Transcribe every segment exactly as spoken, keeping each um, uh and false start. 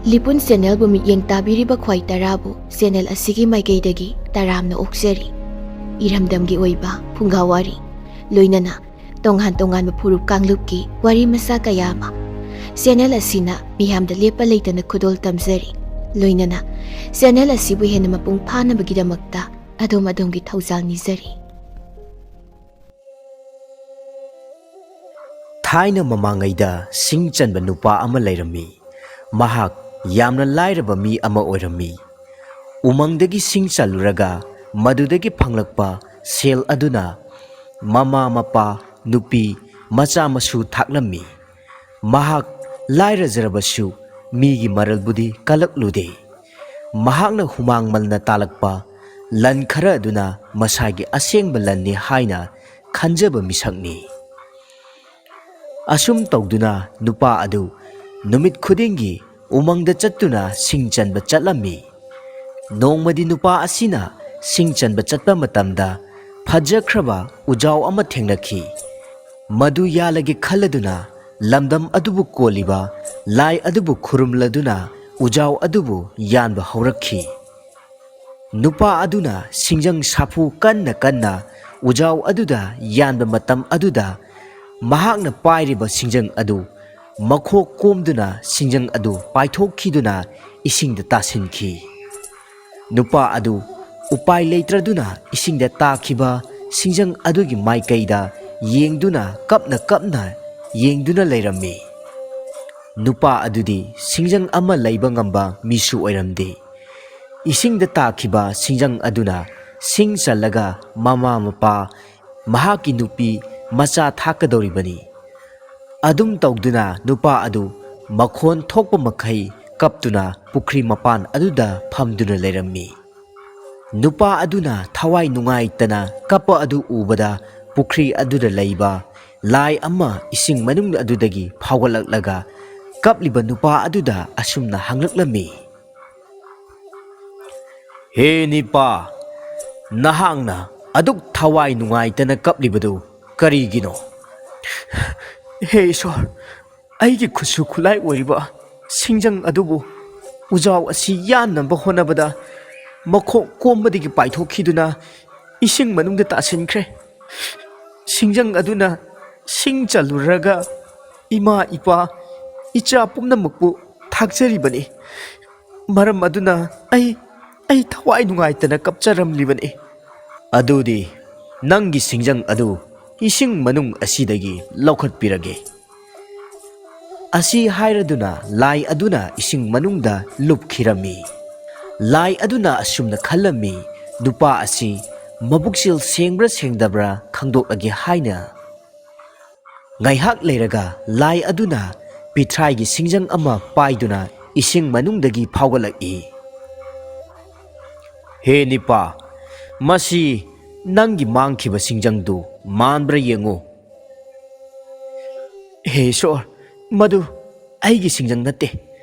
ꯂꯤꯄꯨꯟ ꯆꯦꯅꯦꯜꯕꯨ ꯃꯤꯠꯌꯦꯡ ꯇꯥꯕꯤꯔꯤꯕ ꯈ꯭ꯋꯥꯏ ꯇꯔꯥꯕꯨ ꯆꯦꯅꯦꯜ ꯑꯁꯤꯒꯤ ꯃꯥꯏꯀꯩꯗꯒꯤ ꯇꯔꯥꯝꯅ ꯑꯣꯛꯆꯔꯤ꯫ ꯏꯔꯝꯗꯝꯒꯤ ꯑꯣꯏꯕ ꯐꯨꯡꯒꯥ ꯋꯥꯔꯤ, ꯂꯣꯏꯅꯅ ꯇꯣꯉꯥꯟ ꯇꯣꯉꯥꯟꯕ ꯐꯨꯔꯨꯞ ꯀꯥꯡꯂꯨꯞꯀꯤ ꯋꯥꯔꯤ ꯃꯆꯥ ꯀꯌꯥ ꯑꯃ ꯆꯦꯅꯦꯜ ꯑꯁꯤꯅ ꯃꯤꯌꯥꯝꯗ ꯂꯦꯞꯄ ꯂꯩꯇꯅ ꯈꯨꯗꯣꯜ ꯇꯝꯖꯔꯤ꯫ ꯂꯣꯏꯅꯅ ꯆꯦꯅꯦꯜ ꯑꯁꯤꯕꯨ ꯍꯦꯟꯅ ꯃꯄꯨꯡ ꯐꯥꯅꯕꯒꯤꯗꯃꯛꯇ ꯑꯗꯣꯝ ꯑꯗꯣꯝꯒꯤ ꯊꯧꯖꯥꯜ ꯅꯤꯖꯔꯤ꯫ ꯊꯥꯏꯅ ꯃꯃꯥꯡꯉꯩꯗ ꯁꯤꯡ ꯆꯟꯕ ꯅꯨꯄꯥ ꯑꯃ ꯂꯩꯔꯝꯃꯤ꯫ ꯃꯍꯥꯛ ꯌꯥꯝꯅ ꯂꯥꯏꯔꯕ ꯃꯤ ꯑꯃ ꯑꯣꯏꯔꯝꯃꯤ꯫ ꯎꯃꯪꯗꯒꯤ ꯁꯤꯡ ꯆꯜꯂꯨꯔꯒ ꯃꯗꯨꯗꯒꯤ ꯐꯪꯂꯛꯄ ꯁꯦꯜ ꯑꯗꯨꯅ ꯃꯃꯥ ꯃꯄꯥ, ꯅꯨꯄꯤ, ꯃꯆꯥ ꯃꯁꯨ ꯊꯥꯛꯂꯝꯃꯤ꯫ ꯃꯍꯥꯛ ꯂꯥꯏꯔꯖꯔꯕꯁꯨ ꯃꯤꯒꯤ ꯃꯔꯜꯕꯨꯗꯤ ꯀꯜꯂꯛꯂꯨꯗꯦ꯫ ꯃꯍꯥꯛꯅ ꯍꯨꯃꯥꯡ ꯃꯜꯅ ꯇꯥꯜꯂꯛꯄ ꯂꯟ ꯈꯔ ꯑꯗꯨꯅ ꯃꯁꯥꯒꯤ ꯑꯁꯦꯡꯕ ꯂꯟꯅꯤ ꯍꯥꯏꯅ ꯈꯟꯖꯕ ꯃꯤꯁꯛꯅꯤ꯫ ꯑꯁꯨꯝ ꯇꯧꯗꯨꯅ ꯅꯨꯄꯥ ꯑꯗꯨ ꯅꯨꯃꯤꯠ ꯈꯨꯗꯤꯡꯒꯤ ꯎꯃꯪꯗ ꯆꯠꯇꯨꯅ ꯁꯤꯡ ꯆꯟꯕ ꯆꯠꯂꯝꯃꯤ꯫ ꯅꯣꯡꯃꯗꯤ ꯅꯨꯄꯥ ꯑꯁꯤꯅ ꯁꯤꯡ ꯆꯟꯕ ꯆꯠꯄ ꯃꯇꯝꯗ ꯐꯖꯈ꯭ꯔꯕ ꯎꯖꯥꯎ ꯑꯃ ꯊꯦꯡꯅꯈꯤ꯫ ꯃꯗꯨ ꯌꯥꯜꯂꯒꯦ ꯈꯜꯂꯗꯨꯅ ꯂꯝꯗꯝ ꯑꯗꯨꯕꯨ ꯀꯣꯜꯂꯤꯕ ꯂꯥꯏ ꯑꯗꯨꯕꯨ ꯈꯨꯔꯨꯝꯂꯗꯨꯅ ꯎꯖꯥꯎ ꯑꯗꯨꯕꯨ ꯌꯥꯟꯕ ꯍꯧꯔꯛꯈꯤ꯫ ꯅꯨꯄꯥ ꯑꯗꯨꯅ ꯁꯤꯡꯖꯪ ꯁꯥꯐꯨ ꯀꯟꯅ ꯀꯟꯅ ꯎꯖꯥꯎ ꯑꯗꯨꯗ ꯌꯥꯟꯕ ꯃꯇꯝ ꯑꯗꯨꯗ ꯃꯍꯥꯛꯅ ꯄꯥꯏꯔꯤꯕ ꯁꯤꯡꯖꯪ ꯑꯗꯨ ꯃꯈꯣꯛ ꯀꯣꯝꯗꯨꯅ ꯁꯤꯡꯖꯪ ꯑꯗꯨ ꯄꯥꯏꯊꯣꯛꯈꯤꯗꯨꯅ ꯏꯁꯤꯡꯗ ꯇꯥꯁꯤꯟꯈꯤ꯫ ꯅꯨꯄꯥ ꯑꯗꯨ ꯎꯄꯥꯏ ꯂꯩꯇ꯭ꯔꯗꯨꯅ ꯏꯁꯤꯡꯗ ꯇꯥꯈꯤꯕ ꯁꯤꯡꯖꯪ ꯑꯗꯨꯒꯤ ꯃꯥꯏꯀꯩꯗ ꯌꯦꯡꯗꯨꯅ ꯀꯞꯅ ꯀꯞꯅ ꯌꯦꯡꯗꯨꯅ ꯂꯩꯔꯝꯃꯤ꯫ ꯅꯨꯄꯥ ꯑꯗꯨꯗꯤ ꯁꯤꯡꯖꯪ ꯑꯃ ꯂꯩꯕ ꯉꯝꯕ ꯃꯤꯁꯨ ꯑꯣꯏꯔꯝꯗꯦ꯫ ꯏꯁꯤꯡꯗ ꯇꯥꯈꯤꯕ ꯁꯤꯡꯖꯪ ꯑꯗꯨꯅ ꯁꯤꯡ ꯆꯜꯂꯒ ꯃꯃꯥ ꯃꯄꯥ, ꯃꯍꯥꯛꯀꯤ ꯅꯨꯄꯤ, ꯃꯆꯥ ꯊꯥꯛꯀꯗꯧꯔꯤꯕꯅꯤ꯫ ꯑꯗꯨꯝ ꯇꯧꯗꯨꯅ ꯅꯨꯄꯥ ꯑꯗꯨ ꯃꯈꯣꯟ ꯊꯣꯛꯄ ꯃꯈꯩ ꯀꯞꯇꯨꯅ ꯄꯨꯈ꯭ꯔꯤ ꯃꯄꯥꯟ ꯑꯗꯨꯗ ꯐꯝꯗꯨꯅ ꯂꯩꯔꯝꯃꯤ꯫ ꯅꯨꯄꯥ ꯑꯗꯨꯅ ꯊꯋꯥꯏ ꯅꯨꯡꯉꯥꯏꯇꯅ ꯀꯞꯄ ꯑꯗꯨ ꯎꯕꯗ ꯄꯨꯈ꯭ꯔꯤ ꯑꯗꯨꯗ ꯂꯩꯕ ꯂꯥꯏ ꯑꯃ ꯏꯁꯤꯡ ꯃꯅꯨꯡ ꯑꯗꯨꯗꯒꯤ ꯐꯥꯎꯒꯠꯂꯛꯂꯒ ꯀꯞꯂꯤꯕ ꯅꯨꯄꯥ ꯑꯗꯨꯗ ꯑꯁꯨꯝꯅ ꯍꯪꯂꯛꯂꯝꯃꯤ, "ꯍꯦ ꯅꯤꯄꯥ, ꯅꯍꯥꯛꯅ ꯑꯗꯨꯛ ꯊꯋꯥꯏ ꯅꯨꯡꯉꯥꯏꯇꯅ ꯀꯞꯂꯤꯕꯗꯨ ꯀꯔꯤꯒꯤꯅꯣ?" "ꯍꯦ ꯏꯁꯣꯔ, ꯑꯩꯒꯤ ꯈꯨꯠꯁꯨ ꯈꯨꯠꯂꯥꯏ ꯑꯣꯏꯔꯤꯕ ꯁꯤꯡꯖꯪ ꯑꯗꯨꯕꯨ ꯎꯖꯥꯎ ꯑꯁꯤ ꯌꯥꯟꯅꯕ ꯍꯣꯠꯅꯕꯗ ꯃꯈꯣꯡ ꯀꯣꯝꯕꯗꯒꯤ ꯄꯥꯏꯊꯣꯛꯈꯤꯗꯨꯅ ꯏꯁꯤꯡ ꯃꯅꯨꯡꯗ ꯇꯥꯁꯤꯟꯈ꯭ꯔꯦ꯫ ꯁꯤꯡꯖꯪ ꯑꯗꯨꯅ ꯁꯤꯡ ꯆꯜꯂꯨꯔꯒ ꯏꯃꯥ, ꯏꯄꯥ, ꯏꯆꯥ ꯄꯨꯝꯅꯃꯛꯄꯨ ꯊꯥꯛꯆꯔꯤꯕꯅꯤ꯫ ꯃꯔꯝ ꯑꯗꯨꯅ ꯑꯩ, ꯑꯩ ꯊꯋꯥꯏ ꯅꯨꯡꯉꯥꯏꯇꯅ ꯀꯞꯆꯔꯝꯂꯤꯕꯅꯤ꯫ ꯑꯗꯨꯗꯤ ꯅꯪꯒꯤ ꯁꯤꯡꯖꯪ ꯑꯗꯨ ꯏꯁꯤꯡ ꯃꯅꯨꯡ ꯑꯁꯤꯗꯒꯤ ꯂꯧꯈꯠꯄꯤꯔꯒꯦ꯫ ꯑꯁꯤ ꯍꯥꯏꯔꯗꯨꯅ ꯂꯥꯏ ꯑꯗꯨꯅ ꯏꯁꯤꯡ ꯃꯅꯨꯡꯗ ꯂꯨꯞꯈꯤꯔꯝꯃꯤ꯫ ꯂꯥꯏ ꯑꯗꯨꯅ ꯑꯁꯨꯝꯅ ꯈꯜꯂꯝꯃꯤ, "ꯅꯨꯄꯥ ꯑꯁꯤ ꯃꯕꯨꯛꯆꯦꯜ ꯁꯦꯡꯕ꯭ꯔꯥ ꯁꯦꯡꯗꯕ꯭ꯔꯥ ꯈꯪꯗꯣꯛꯂꯒꯦ" ꯍꯥꯏꯅ꯫ ꯉꯥꯏꯍꯥꯛ ꯂꯩꯔꯒ ꯂꯥꯏ ꯑꯗꯨꯅ ꯄꯤꯊ꯭ꯔꯥꯏꯒꯤ ꯁꯤꯡꯖꯪ ꯑꯃ ꯄꯥꯏꯗꯨꯅ ꯏꯁꯤꯡ ꯃꯅꯨꯡꯗꯒꯤ ꯐꯥꯎꯒꯠꯂꯛꯏ꯫ "ꯍꯦ ꯅꯤꯄꯥ, ꯃꯁꯤ ꯅꯪꯒꯤ ꯃꯥꯡꯈꯤꯕ ꯁꯤꯡꯖꯪꯗꯨ ꯃꯥꯟꯕ꯭ꯔꯥ ꯌꯦꯡꯉꯨ"꯫ "ꯍꯦ ꯏꯁꯣꯔ, ꯃꯗꯨ ꯑꯩꯒꯤ ꯁꯤꯡꯖꯪ ꯅꯠꯇꯦ,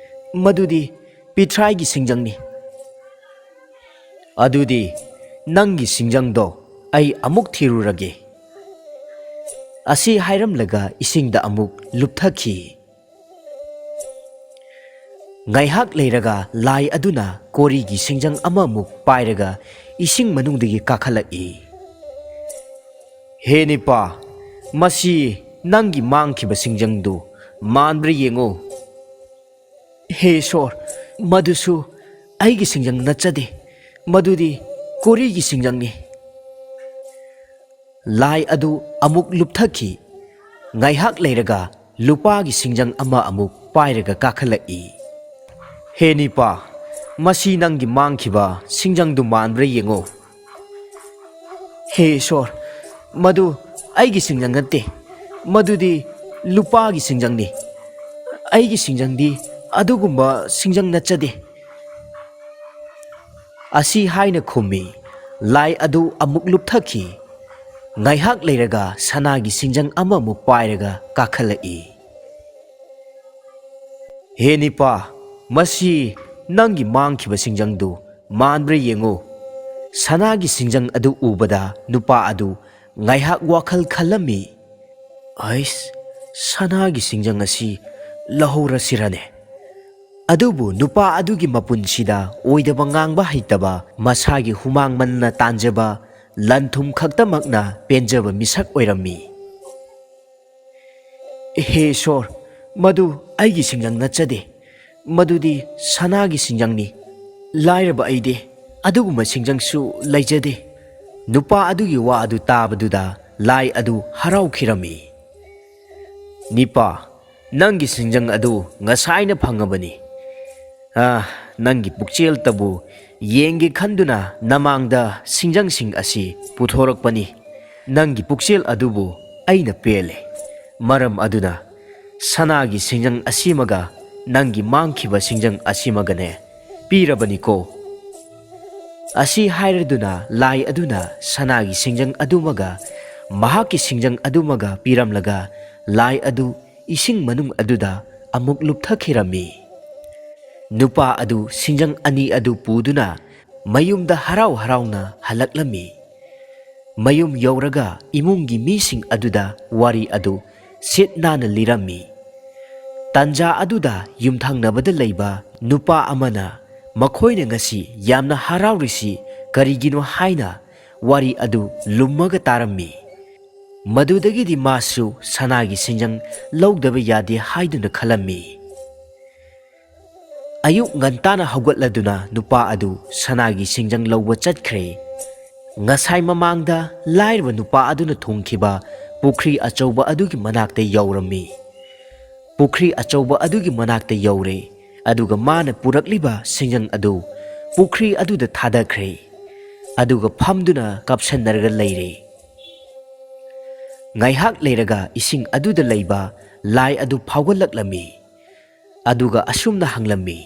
ꯃꯗꯨꯗꯤ ꯄꯤꯊ꯭ꯔꯥꯏꯒꯤ ꯁꯤꯡꯖꯪꯅꯤ"꯫ "ꯑꯗꯨꯗꯤ ꯅꯪꯒꯤ ꯁꯤꯡꯖꯪꯗꯣ ꯑꯩ ꯑꯃꯨꯛ ꯊꯤꯔꯨꯔꯒꯦ"꯫ ꯑꯁꯤ ꯍꯥꯏꯔꯝꯂꯒ ꯏꯁꯤꯡꯗ ꯑꯃꯨꯛ ꯂꯨꯞꯊꯈꯤ꯫ ꯉꯥꯏꯍꯥꯛ ꯂꯩꯔꯒ ꯂꯥꯏ ꯑꯗꯨꯅ ꯀꯣꯔꯤꯒꯤ ꯁꯤꯡꯖꯪ ꯑꯃꯃꯨꯛ ꯄꯥꯏꯔꯒ ꯏꯁꯤꯡ ꯃꯅꯨꯡꯗꯒꯤ ꯀꯥꯈꯠꯂꯛꯏ꯫ "ꯍꯦ ꯅꯤꯄꯥ, ꯃꯁꯤ ꯅꯪꯒꯤ ꯃꯥꯡꯈꯤꯕ ꯁꯤꯡꯖꯪꯗꯨ ꯃꯥꯟꯕ꯭ꯔꯥ ꯌꯦꯡꯉꯨ"꯫ "ꯍꯦ ꯏꯁꯣꯔ, ꯃꯗꯨꯁꯨ ꯑꯩꯒꯤ ꯁꯤꯡꯖꯪ ꯅꯠꯆꯗꯦ, ꯃꯗꯨꯗꯤ ꯀꯣꯔꯤꯒꯤ ꯁꯤꯡꯖꯪꯅꯤ"꯫ ꯂꯥꯏ ꯑꯗꯨ ꯑꯃꯨꯛ ꯂꯨꯞꯊꯈꯤ꯫ ꯉꯥꯏꯍꯥꯛ ꯂꯩꯔꯒ ꯂꯨꯄꯥꯒꯤ ꯁꯤꯡꯖꯪ ꯑꯃ ꯑꯃꯨꯛ ꯄꯥꯏꯔꯒ ꯀꯥꯈꯠꯂꯛꯏ꯫ "ꯍꯦ ꯅꯤꯄꯥ, ꯃꯁꯤ ꯅꯪꯒꯤ ꯃꯥꯡꯈꯤꯕ ꯁꯤꯡꯖꯪꯗꯨ ꯃꯥꯟꯕ꯭ꯔꯥ ꯌꯦꯡꯉꯨ"꯫ "ꯍꯦ ꯏꯁꯣꯔ, ꯃꯗꯨ ꯑꯩꯒꯤ ꯁꯤꯡꯖꯪ ꯅꯠꯇꯦ, ꯃꯗꯨꯗꯤ ꯂꯨꯄꯥꯒꯤ ꯁꯤꯡꯖꯪꯅꯤ꯫ ꯑꯩꯒꯤ ꯁꯤꯡꯖꯪꯗꯤ ꯑꯗꯨꯒꯨꯝꯕ ꯁꯤꯡꯖꯪ ꯅꯠꯆꯗꯦ"꯫ ꯑꯁꯤ ꯍꯥꯏꯅ ꯈꯨꯝꯃꯤ꯫ ꯂꯥꯏ ꯑꯗꯨ ꯑꯃꯨꯛ ꯂꯨꯞꯊꯈꯤ꯫ ꯉꯥꯏꯍꯥꯛ ꯂꯩꯔꯒ ꯁꯅꯥꯒꯤ ꯁꯤꯡꯖꯪ ꯑꯃꯃꯨꯛ ꯄꯥꯏꯔꯒ ꯀꯥꯈꯠꯂꯛꯏ꯫ "ꯍꯦ ꯅꯤꯄꯥ, ꯃꯁꯤ ꯅꯪꯒꯤ ꯃꯥꯡꯈꯤꯕ ꯁꯤꯡꯖꯪꯗꯨ ꯃꯥꯟꯕ꯭ꯔꯥ ꯌꯦꯡꯉꯨ"꯫ ꯁꯅꯥꯒꯤ ꯁꯤꯡꯖꯪ ꯑꯗꯨ ꯎꯕꯗ ꯅꯨꯄꯥ ꯑꯗꯨ ꯉꯥꯏꯍꯥꯛ ꯋꯥꯈꯜ ꯈꯜꯂꯝꯃꯤ꯫ "ꯑꯩꯁ, ꯁꯅꯥꯒꯤ ꯁꯤꯡꯖꯪ ꯑꯁꯤ ꯂꯧꯍꯧꯔꯁꯤꯔꯅꯦ? ꯑꯗꯨꯕꯨ ꯅꯨꯄꯥ ꯑꯗꯨꯒꯤ ꯃꯄꯨꯟꯁꯤꯗ ꯑꯣꯏꯗꯕ ꯉꯥꯡꯕ ꯍꯩꯇꯕ, ꯃꯁꯥꯒꯤ ꯍꯨꯃꯥꯡ ꯃꯟꯅ ꯇꯥꯟꯖꯕ, ꯂꯟ ꯊꯨꯝ ꯈꯛꯇꯃꯛꯅ ꯄꯦꯟꯖꯕ ꯃꯤꯁꯛ ꯑꯣꯏꯔꯝꯃꯤ꯫ "ꯍꯦ ꯏꯁꯣꯔ, ꯃꯗꯨ ꯑꯩꯒꯤ ꯁꯤꯡꯖꯪ ꯅꯠꯆꯗꯦ, ꯃꯗꯨꯗꯤ ꯁꯅꯥꯒꯤ ꯁꯤꯡꯖꯪꯅꯤ꯫ ꯂꯥꯏꯔꯕ ꯑꯩꯗꯤ ꯑꯗꯨꯒꯨꯝꯕ ꯁꯤꯡꯖꯪꯁꯨ ꯂꯩꯖꯗꯦ꯫" ꯅꯨꯄꯥ ꯑꯗꯨꯒꯤ ꯋꯥ ꯑꯗꯨ ꯇꯥꯕꯗꯨꯗ ꯂꯥꯏ ꯑꯗꯨ ꯍꯔꯥꯎꯈꯤꯔꯝꯃꯤ꯫ "ꯅꯤꯄꯥ, ꯅꯪꯒꯤ ꯁꯤꯡꯖꯪ ꯑꯗꯨ ꯉꯁꯥꯏꯅ ꯐꯪꯉꯕꯅꯤ꯫ ꯑꯥ, ꯅꯪꯒꯤ ꯄꯨꯛꯆꯦꯜꯇꯕꯨ ꯌꯦꯡꯒꯦ ꯈꯟꯗꯨꯅ ꯅꯃꯥꯡꯗ ꯁꯤꯡꯖꯪꯁꯤꯡ ꯑꯁꯤ ꯄꯨꯊꯣꯔꯛꯄꯅꯤ꯫ ꯅꯪꯒꯤ ꯄꯨꯛꯆꯦꯜ ꯑꯗꯨꯕꯨ ꯑꯩꯅ ꯄꯦꯜꯂꯦ꯫ ꯃꯔꯝ ꯑꯗꯨꯅ ꯁꯅꯥꯒꯤ ꯁꯤꯡꯖꯪ ꯑꯁꯤꯃꯒ ꯅꯪꯒꯤ ꯃꯥꯡꯈꯤꯕ ꯁꯤꯡꯖꯪ ꯑꯁꯤꯃꯒꯅꯦ ꯄꯤꯔꯕꯅꯤꯀꯣ꯫" ꯑꯁꯤ ꯍꯥꯏꯔꯗꯨꯅ ꯂꯥꯏ ꯑꯗꯨꯅ ꯁꯅꯥꯒꯤ ꯁꯤꯡꯖꯪ ꯑꯗꯨꯃꯒ ꯃꯍꯥꯛꯀꯤ ꯁꯤꯡꯖꯪ ꯑꯗꯨꯃꯒ ꯄꯤꯔꯝꯂꯒ ꯂꯥꯏ ꯑꯗꯨ ꯏꯁꯤꯡ ꯃꯅꯨꯡ ꯑꯗꯨꯗ ꯑꯃꯨꯛ ꯂꯨꯞꯊꯈꯤꯔꯝꯃꯤ꯫ ꯅꯨꯄꯥ ꯑꯗꯨ ꯁꯤꯡꯖꯪ ꯑꯅꯤ ꯑꯗꯨ ꯄꯨꯗꯨꯅ ꯃꯌꯨꯝꯗ ꯍꯔꯥꯎ ꯍꯔꯥꯎꯅ ꯍꯜꯂꯛꯂꯝꯃꯤ꯫ ꯃꯌꯨꯝ ꯌꯧꯔꯒ ꯏꯃꯨꯡꯒꯤ ꯃꯤꯁꯤꯡ ꯑꯗꯨꯗ ꯋꯥꯔꯤ ꯑꯗꯨ ꯁꯤꯠ ꯅꯥꯟꯅ ꯂꯤꯔꯝꯃꯤ꯫ ꯇꯟꯖꯥ ꯑꯗꯨꯗ ꯌꯨꯝꯊꯪꯅꯕꯗ ꯂꯩꯕ ꯅꯨꯄꯥ ꯑꯃꯅ ꯃꯈꯣꯏꯅ ꯉꯁꯤ ꯌꯥꯝꯅ ꯍꯔꯥꯎꯔꯤꯁꯤ ꯀꯔꯤꯒꯤꯅꯣ ꯍꯥꯏꯅ ꯋꯥꯔꯤ ꯑꯗꯨ ꯂꯨꯝꯃꯒ ꯇꯥꯔꯝꯃꯤ꯫ ꯃꯗꯨꯗꯒꯤꯗꯤ ꯃꯥꯁꯨ ꯁꯅꯥꯒꯤ ꯁꯤꯡꯖꯪ ꯂꯧꯗꯕ ꯌꯥꯗꯦ ꯍꯥꯏꯗꯨꯅ ꯈꯜꯂꯝꯃꯤ꯫ ꯑꯌꯨꯛ ꯉꯟꯇꯥꯅ ꯍꯧꯒꯠꯂꯗꯨꯅ ꯅꯨꯄꯥ ꯑꯗꯨ ꯁꯅꯥꯒꯤ ꯁꯤꯡꯖꯪ ꯂꯧꯕ ꯆꯠꯈ꯭ꯔꯦ꯫ ꯉꯁꯥꯏ ꯃꯃꯥꯡꯗ ꯂꯥꯏꯔꯕ ꯅꯨꯄꯥ ꯑꯗꯨꯅ ꯊꯣꯡꯈꯤꯕ ꯄꯨꯈ꯭ꯔꯤ ꯑꯆꯧꯕ ꯑꯗꯨꯒꯤ ꯃꯅꯥꯛꯇ ꯌꯧꯔꯝꯃꯤ꯫ ꯄꯨꯈ꯭ꯔꯤ ꯑꯆꯧꯕ ꯑꯗꯨꯒꯤ ꯃꯅꯥꯛꯇ ꯌꯧꯔꯦ, ꯑꯗꯨꯒ ꯃꯥꯅ ꯄꯨꯔꯛꯂꯤꯕ ꯁꯤꯡꯖꯪ ꯑꯗꯨ ꯄꯨꯈ꯭ꯔꯤ ꯑꯗꯨꯗ ꯊꯥꯗꯈ꯭ꯔꯦ, ꯑꯗꯨꯒ ꯐꯝꯗꯨꯅ ꯀꯞꯁꯟꯅꯔꯒ ꯂꯩꯔꯦ꯫ ꯉꯥꯏꯍꯥꯛ ꯂꯩꯔꯒ ꯏꯁꯤꯡ ꯑꯗꯨꯗ ꯂꯩꯕ ꯂꯥꯏ ꯑꯗꯨ ꯐꯥꯎꯒꯠꯂꯛꯂꯝꯃꯤ꯫ ꯑꯗꯨꯒ ꯑꯁꯨꯝꯅ ꯍꯪꯂꯝꯃꯤ,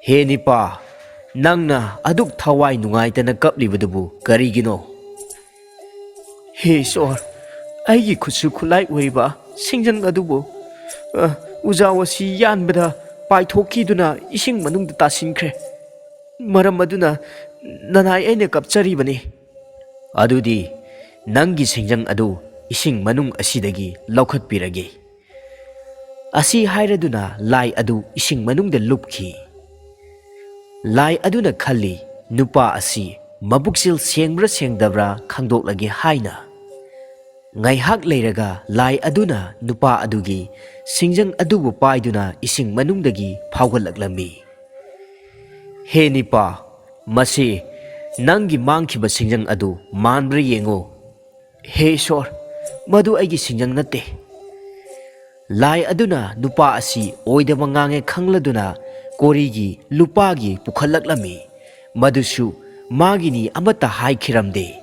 "ꯍꯦ ꯅꯤꯄꯥ, ꯅꯪꯅ ꯑꯗꯨꯛ ꯊꯋꯥꯏ ꯅꯨꯡꯉꯥꯏꯇꯅ ꯀꯞꯂꯤꯕꯗꯨꯕꯨ ꯀꯔꯤꯒꯤꯅꯣ?" "ꯍꯦ ꯏꯁꯣꯔ, ꯑꯩꯒꯤ ꯈꯨꯠꯁꯨ ꯈꯨꯠꯂꯥꯏ ꯑꯣꯏꯔꯤꯕ ꯁꯤꯡꯖꯪ ꯑꯗꯨꯕꯨ, ꯑ, ꯎꯖꯥꯎ ꯑꯁꯤ ꯌꯥꯟꯕꯗ ꯄꯥꯏꯊꯣꯛꯈꯤꯗꯨꯅ ꯏꯁꯤꯡ ꯃꯅꯨꯡꯗ ꯇꯥꯁꯤꯟꯈ꯭ꯔꯦ꯫ ꯃꯔꯝ ꯑꯗꯨꯅ ꯅꯅꯥꯏ ꯑꯩꯅ ꯀꯞꯆꯔꯤꯕꯅꯤ꯫" "ꯑꯗꯨꯗꯤ ꯅꯪꯒꯤ ꯁꯤꯡꯖꯪ ꯑꯗꯨ ꯏꯁꯤꯡ ꯃꯅꯨꯡ ꯑꯁꯤꯗꯒꯤ ꯂꯧꯈꯠꯄꯤꯔꯒꯦ꯫" ꯑꯁꯤ ꯍꯥꯏꯔꯗꯨꯅ ꯂꯥꯏ ꯑꯗꯨ ꯏꯁꯤꯡ ꯃꯅꯨꯡꯗ ꯂꯨꯞꯈꯤ꯫ ꯂꯥꯏ ꯑꯗꯨꯅ ꯈꯜꯂꯤ, "ꯅꯨꯄꯥ ꯑꯁꯤ ꯃꯕꯨꯛꯆꯦꯜ ꯁꯦꯡꯕ꯭ꯔꯥ ꯁꯦꯡꯗꯕ꯭ꯔꯥ ꯈꯪꯗꯣꯛꯂꯒꯦ" ꯍꯥꯏꯅ꯫ ꯉꯥꯏꯍꯥꯛ ꯂꯩꯔꯒ ꯂꯥꯏ ꯑꯗꯨꯅ ꯅꯨꯄꯥ ꯑꯗꯨꯒꯤ ꯁꯤꯡꯖꯪ ꯑꯗꯨꯕꯨ ꯄꯥꯏꯗꯨꯅ ꯏꯁꯤꯡ ꯃꯅꯨꯡꯗꯒꯤ ꯐꯥꯎꯒꯠꯂꯛꯂꯝꯃꯤ꯫ "ꯍꯦ ꯅꯤꯄꯥ, ꯃꯁꯤ ꯅꯪꯒꯤ ꯃꯥꯡꯈꯤꯕ ꯁꯤꯡꯖꯪ ꯑꯗꯨ ꯃꯥꯟꯕ꯭ꯔꯥ ꯌꯦꯡꯉꯨ"꯫ "ꯍꯦ ꯏꯁꯣꯔ, ꯃꯗꯨ ꯑꯩꯒꯤ ꯁꯤꯡꯖꯪ ꯅꯠꯇꯦ"꯫ ꯂꯥꯏ ꯑꯗꯨꯅ ꯅꯨꯄꯥ ꯑꯁꯤ ꯑꯣꯏꯗꯕ ꯉꯥꯡꯉꯦ ꯈꯪꯂꯗꯨꯅ ꯀꯣꯔꯤꯒꯤ ꯂꯨꯄꯥꯒꯤ ꯄꯨꯈꯠꯂꯛꯂꯝꯃꯤ꯫ ꯃꯗꯨꯁꯨ ꯃꯥꯒꯤꯅꯤ ꯑꯃꯠꯇ ꯍꯥꯏꯈꯤꯔꯝꯗꯦ꯫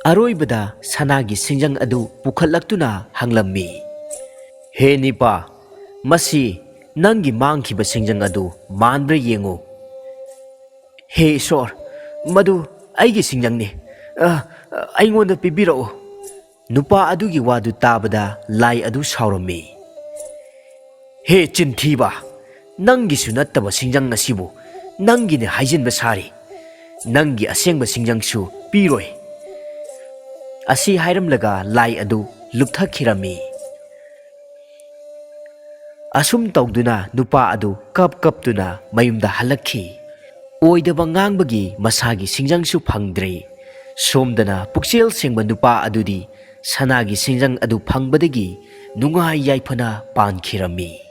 ꯑꯔꯣꯏꯕꯗ ꯁꯅꯥꯒꯤ ꯁꯤꯡꯖꯪ ꯑꯗꯨ ꯄꯨꯈꯠꯂꯛꯇꯨꯅ ꯍꯪꯂꯝꯃꯤ, "ꯍꯦ ꯅꯤꯄꯥ, ꯃꯁꯤ ꯅꯪꯒꯤ ꯃꯥꯡꯈꯤꯕ ꯁꯤꯡꯖꯪ ꯑꯗꯨ ꯃꯥꯟꯕ꯭ꯔꯥ ꯌꯦꯡꯉꯨ"꯫ "ꯍꯦ ꯏꯁꯣꯔ, ꯃꯗꯨ ꯑꯩꯒꯤ ꯁꯤꯡꯖꯪꯅꯤ꯫ ꯑ, ꯑꯩꯉꯣꯟꯗ ꯄꯤꯕꯤꯔꯛꯎ"꯫ ꯅꯨꯄꯥ ꯑꯗꯨꯒꯤ ꯋꯥꯗꯨ ꯇꯥꯕꯗ ꯂꯥꯏ ꯑꯗꯨ ꯁꯥꯎꯔꯝꯃꯤ꯫ "ꯍꯦ ꯆꯤꯟꯊꯤꯕ, ꯅꯪꯒꯤꯁꯨ ꯅꯠꯇꯕ ꯁꯤꯡꯖꯪ ꯑꯁꯤꯕꯨ ꯅꯪꯒꯤꯅꯦ ꯍꯥꯏꯖꯤꯟꯕ ꯁꯥꯔꯤ꯫ ꯅꯪꯒꯤ ꯑꯁꯦꯡꯕ ꯁꯤꯡꯖꯪꯁꯨ ꯄꯤꯔꯣꯏ"꯫ ꯑꯁꯤ ꯍꯥꯏꯔꯝꯂꯒ ꯂꯥꯏ ꯑꯗꯨ ꯂꯨꯞꯊꯈꯤꯔꯝꯃꯤ꯫ ꯑꯁꯨꯝ ꯇꯧꯗꯨꯅ ꯅꯨꯄꯥ ꯑꯗꯨ ꯀꯞ ꯀꯞꯇꯨꯅ ꯃꯌꯨꯝꯗ ꯍꯜꯂꯛꯈꯤ꯫ ꯑꯣꯏꯗꯕ ꯉꯥꯡꯕꯒꯤ ꯃꯁꯥꯒꯤ ꯁꯤꯡꯖꯪꯁꯨ ꯐꯪꯗ꯭ꯔꯦ꯫ ꯁꯣꯝꯗꯅ ꯄꯨꯛꯆꯦꯜ ꯁꯦꯡꯕ ꯅꯨꯄꯥ ꯑꯗꯨꯗꯤ ꯁꯅꯥꯒꯤ ꯁꯤꯡꯖꯪ ꯑꯗꯨ ꯐꯪꯕꯗꯒꯤ ꯅꯨꯡꯉꯥꯏ ꯌꯥꯏꯐꯅ ꯄꯥꯟꯈꯤꯔꯝꯃꯤ꯫